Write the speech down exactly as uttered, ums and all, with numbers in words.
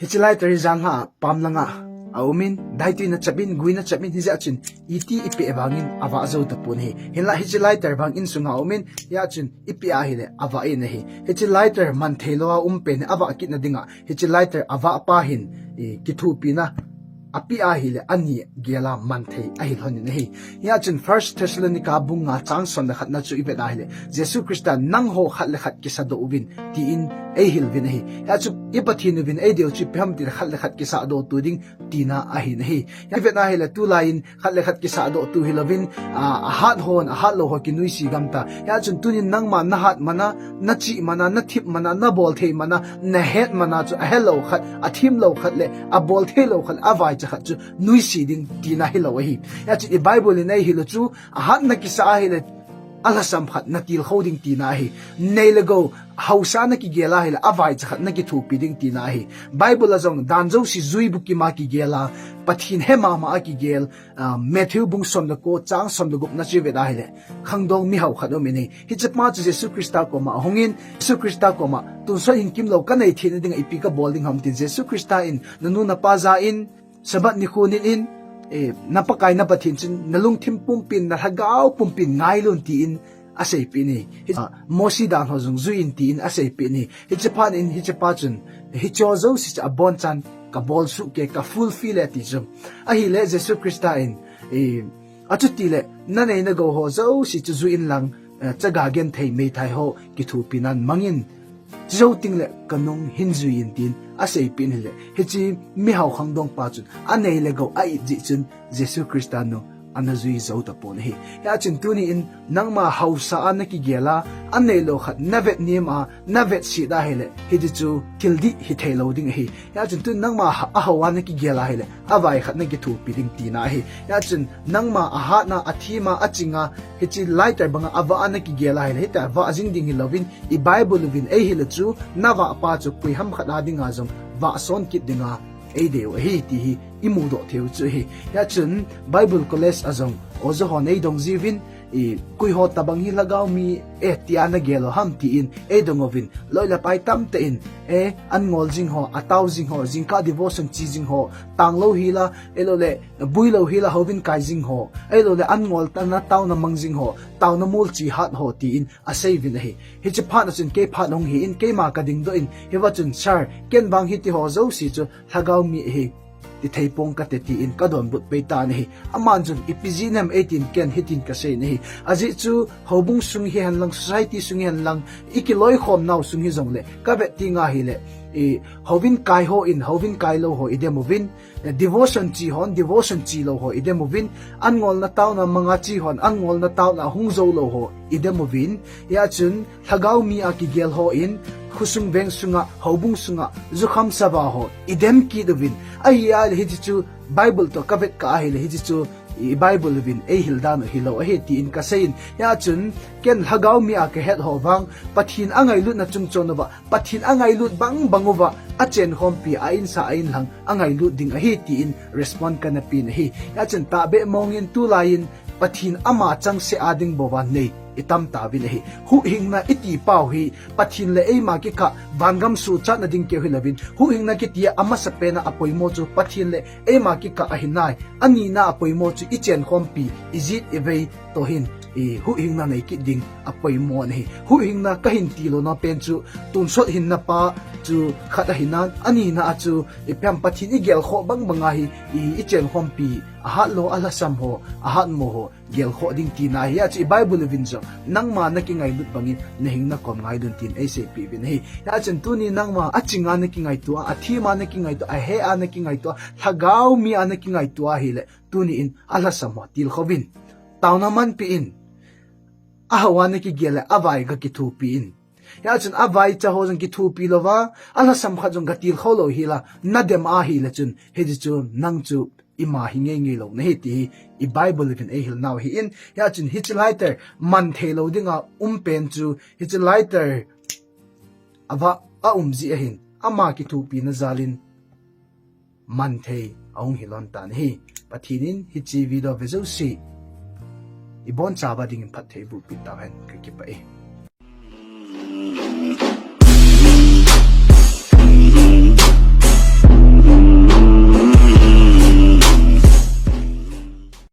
Hiche lighter hi janhi a pam langa aumin, daitui na chapin, gui na chapin, hijeh chun iti ipeh vangin avah jou tapon ahi. Hinlah hiche lighter vang insunga aumin, hijeh chun ipeh ahile avah in ahi. Hiche lighter man theilou a um pen hi avah kitna dinga hiche lighter avah pa hin, i, kithopina apeh ahile ani gel a man thei ahilhon in ahi. Hijeh chun First Thessalonica bung nga chang som le khat na chu ivet ahile, Jesu Christa nangho khat le khat kisadoh uvin tin eihil uvin ahi. Hijeh chun i Pathen uvin eidei u chu ipi ham tile khat le khat kisadoh tu ding tina ahin ahi. Ivet ahile tulai in khat le khat kisadoh tu hilouvin, a, ahat hon, ahat lou ho kinuisi gam ta. Hijeh chun tunin nangma nahat mana, nachih mana, nathip mana, nabol thei mana, nahet mana chu ahelou khat, athim lou khat le abol theilou khat le avaicha khat chu nuisi ding tina hilou ahi. Hijeh chun i Bible in eihil u chu ahat nakisa ahile alhasam khat natilkhou ding tina ahi. Nei le gou haosa nakigel ahile avaicha khat nakithopi ding tina ahi. Bible a jong dan jouse jui bukim a kigel a, Pathen he mama a kigel, a, Matthew bung som le ko chang som le gup na chu ivet ahile, khangdong mihao khat um in ahi. Hichepa chu Jesu Christa koma ahungin, Jesu Christa koma tonsot hinkimlou kanei theina dinga ipi kabol ding ham tin Jesu Christa in, nanu napa ja in, Sabbath nikho nin in, eh, na Pakai na Pathen chun nalungthim pumpin, nalhagao pumpin ngailun tin aseipeh in ahi. Hi, a, Mosi dan ho jong juiyin tin aseipeh in ahi. Hichephat in hichepa chun hicheho jouse chu abonchan kabol soh kei, ka fulfill e ti chu. Ahile Jesu Christa in, eh, achutile nanei nagou ho jouse chu juiyin lang, eh, chaga genthei meithai ho kithopi nan mangin, chujou tengle kanung hin juiyin tin aseipeh in ahile, hiche mihao khangdong pa chun anei le gou a-it jeh chun Jesu Christa nung ana jui jou tapon ahi. Hijeh chun tunin nangma haosa a nakigel a, aneilou khat navet nem a, navetset ahile, hiche chu thil dih hitheilou ding ahi. Hijeh chun tun nangma ha-, ahao a nakigel ahile, avai khat nakithopi ding tina ahi. Hijeh chun nangma ahat na, athim a, aching a, hiche lighter banga avah a nakigel ahile, hitia vah jing ding hilouvin, i Bible uvin eihil u chu, navah pa chu koiham khat a dinga jong vah son kit dinga eidei u ahi ti hi imudoh thei u chu ahi. Hijeh chun Bible College a jong oja hon eidong jiuvin, i, koi ho tobang hi lhagao mi e tia nagel u ham tin eidong uvin, loi le pai tamtah in, e, an ngol jing ho, atao jing ho, jingkah devotion che jing ho, tanglou hila, ahiloule builou hila houvin kai jing ho, ahiloule an ngol tana taona mang jing ho, taona mol che hat ho tin aseiyuvin ahi. Hichephat na chun kei phat hung hin, keima kadingdoh in, hiva chun, Sir, ken vang hitiho jouse chu lhagao mi ahi, ti thei pong kate tin kadonbut pei tan ahi. Aman chun ipi jeh ham eitin ken hitin kaseiyin ahi. Ajeh chu houbung sung hihen lang, society sung hihen lang, ikiloikhom nau sung hijongle, kavet tenga ahile, i, houin kai hon, houin kailou ho idem uvin, eh, devotion che hon, devotion chelou ho idem uvin, an ngolna taona manga che hon, an ngolna taona hung joulou ho idem uvin, hijeh chun lhagao mi a kigel hon, khosung veng sunga, houbung sunga, jukham sava ho idem kit uvin. Ahile hiche chu Bible toh kavet kah ahile hiche chu i Bible uvin eihil dan u hilou ahi tin kaseiyin. Hijeh chun ken lhagao mi a kahet ho vang, Pathen angailutna chungchon uva, Pathen angailut bangbang uva, achenkhompi a insa a inlhang angailut ding ahi tin respond kana pen ahi. Hijeh chun tahbeh mongin tulai in Pathen ama changseh a ding bouva nei itam tauvin ahi. Huhhingna iti pau hi Pathen le eima kikah vangam sochatna ding keu hilouvin, huhhingna kiti a amasapen a apoimo chu Pathen le eima kikah ahinai. Anina apoimo chu ichenkhompi, ijet ivei toh hin, i, huhhingna nei kit ding apoimo ahi. Huhhingna kahin tilouna pen chu tonsot hinna pa chu khat ahinan, anina a chu ipi ham Pathen igelkhoh bangbang a hi, i, ichenkhompi, ahatlou, alhasam ho, ahatmo ho gelkhoh ding tina ahi. Hijeh chun i Bible uvin jong, nangma nakingailut bangin nahing nakom ngailun tin eiseipeh uvin ahi. Hijeh chun tuni nangma aching a nakingaito a, athim a nakingaito a, ahe a nakingaito a, lhagao mi a nakingaito ahile, tuni in alhasam ho tilkhouvin, taona manpi in, ahao a nakigel le avai gakithopi in. Hijeh chun avaicha ho jong kithopi louva, alhasam khat jong gatilkhou lou hila, nadem ahile chun, hiche chu nang chu ima hi ngeingei lou nahi ti hi i Bible uvin eihil nau ahin. Hijeh chun hiche lighter man theilou dinga um pen chu, hiche lighter avah a um jeh ahin, ama kithopina jalin man thei ahung hilon tan ahi. Pathen in hiche video ve jouse ibonchauva dingin phatthei bohpeh tauhen, kakipah e.